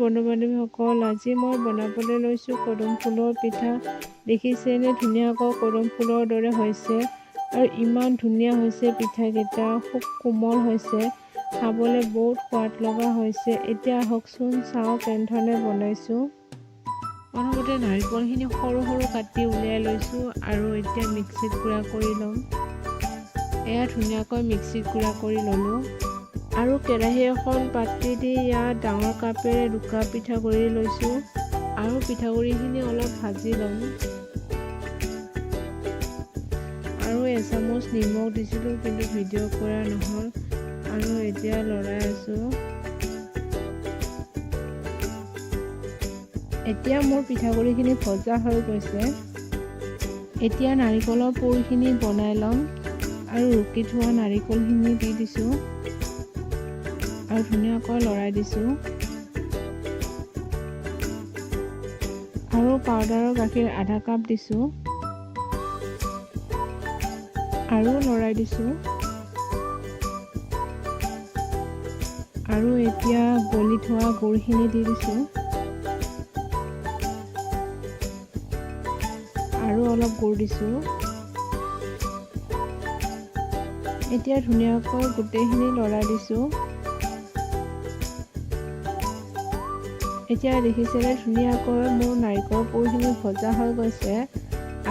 বন্ধু বান্ধৱীসকল, আজি মই বনাবলৈ লৈছোঁ কদম ফুলৰ পিঠা। দেখিছেনে, ধুনীয়াকৈ কদম ফুলৰ দৰে হৈছে আৰু ইমান ধুনীয়া হৈছে পিঠাকেইটা, খুব কোমল হৈছে, খাবলৈ বহুত সোৱাদ লগা হৈছে। এতিয়া আহকচোন চাওঁ কেনেধৰণে বনাইছোঁ। প্ৰথমতে নাৰিকলখিনি সৰু সৰু কাটি উলিয়াই লৈছোঁ আৰু এতিয়া মিক্সিত গুড়া কৰি ল'ম। এয়া ধুনীয়াকৈ মিক্সিত গুড়া কৰি ল'লোঁ আৰু কেৰাহী এখন পাতি দি ইয়াত ডাঙৰ কাপেৰে 2 কাপ পিঠাগুড়ি লৈছোঁ আৰু পিঠাগুড়িখিনি অলপ ভাজি ল'ম। আৰু এচামুচ নিমখ দিছিলোঁ, কিন্তু ভিডিঅ' কৰা নহ'ল। আৰু এতিয়া লৰাই আছোঁ। এতিয়া মোৰ পিঠাগুড়িখিনি ভজা হৈ গৈছে। এতিয়া নাৰিকলৰ পুৰখিনি বনাই ল'ম আৰু ৰুকি থোৱা নাৰিকলখিনি দি দিছোঁ আৰু ধুনীয়াকৈ লৰাই দিছোঁ। আৰু পাউদাৰৰ গাখীৰ আধা কাপ দিছোঁ আৰু লৰাই দিছোঁ। আৰু এতিয়া গলি থোৱা গুড়খিনি দি দিছোঁ আৰু অলপ গুড় দিছোঁ। এতিয়া ধুনীয়াকৈ গোটেইখিনি লৰাই দিছোঁ। এতিয়া দেখিছেনে, ধুনীয়াকৈ মোৰ নাৰিকল পুৰখিনি ভজা হৈ গৈছে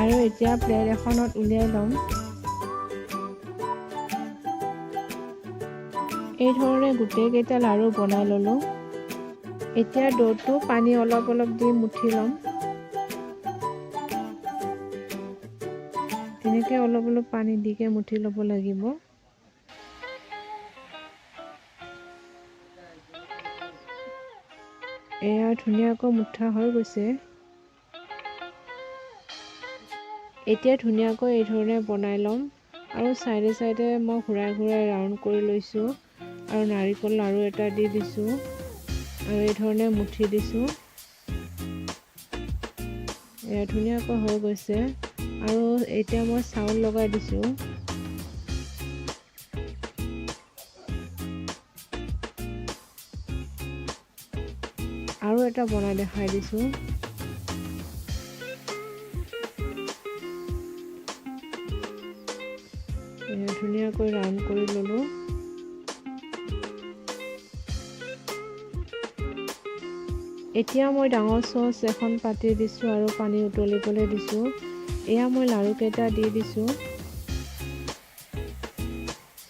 আৰু এতিয়া প্লেট এখনত উলিয়াই ল'ম। এই ধৰণে গোটেইকেইটা লাড়ু বনাই ল'লোঁ। এতিয়া দ'টো পানী অলপ অলপ দি মুঠি ল'ম। এনেকৈ অলপ অলপ পানী দিকে মুঠি ল'ব লাগিব। এয়া ধুনীয়াকৈ মুঠা হৈ গৈছে। এতিয়া ধুনীয়াকৈ এই ধৰণে বনাই ল'ম আৰু চাইডে চাইডে মই ঘূৰাই ঘূৰাই ৰাউণ্ড কৰি লৈছোঁ আৰু নাৰিকল লাড়ু এটা দি দিছোঁ আৰু এই ধৰণে মুঠি দিছোঁ। এয়া ধুনীয়াকৈ হৈ গৈছে আৰু এতিয়া মই চাউল লগাই দিছোঁ। আৰু এটা বনাই দেখাই দিছোঁ। ধুনীয়াকৈ ৰাউণ্ড কৰি ল'লোঁ। এতিয়া মই ডাঙৰ চচ এখন পাতি দিছোঁ আৰু পানী উতলিবলৈ দিছোঁ। এয়া মই লাড়ুকেইটা দি দিছোঁ।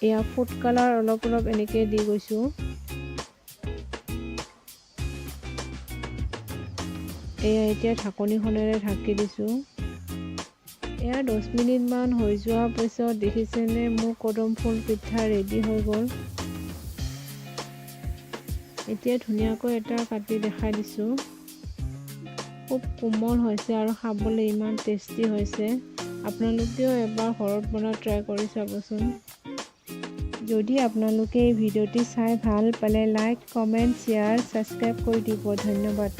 এয়া ফুড কালাৰ অলপ অলপ এনেকৈ দি গৈছোঁ। এয়া এতিয়া ঢাকনিখনেৰে ঢাকি দিছোঁ। এয়া 10 মিনিটমান হৈ যোৱাৰ পিছত দেখিছেনে, মোৰ কদম ফুল পিঠা ৰেডি হৈ গ'ল। এতিয়া ধুনীয়াকৈ এটা কাটি দেখাই দিছোঁ। খুব কোমল হৈছে আৰু খাবলৈ ইমান টেষ্টি হৈছে। আপোনালোকেও এবাৰ ঘৰত বনাই ট্ৰাই কৰি চাবচোন। যদি আপোনালোকে এই ভিডিঅ'টি চাই ভাল পালে লাইক, কমেণ্ট, শ্বেয়াৰ, ছাবস্ক্ৰাইব কৰি দিব। ধন্যবাদ।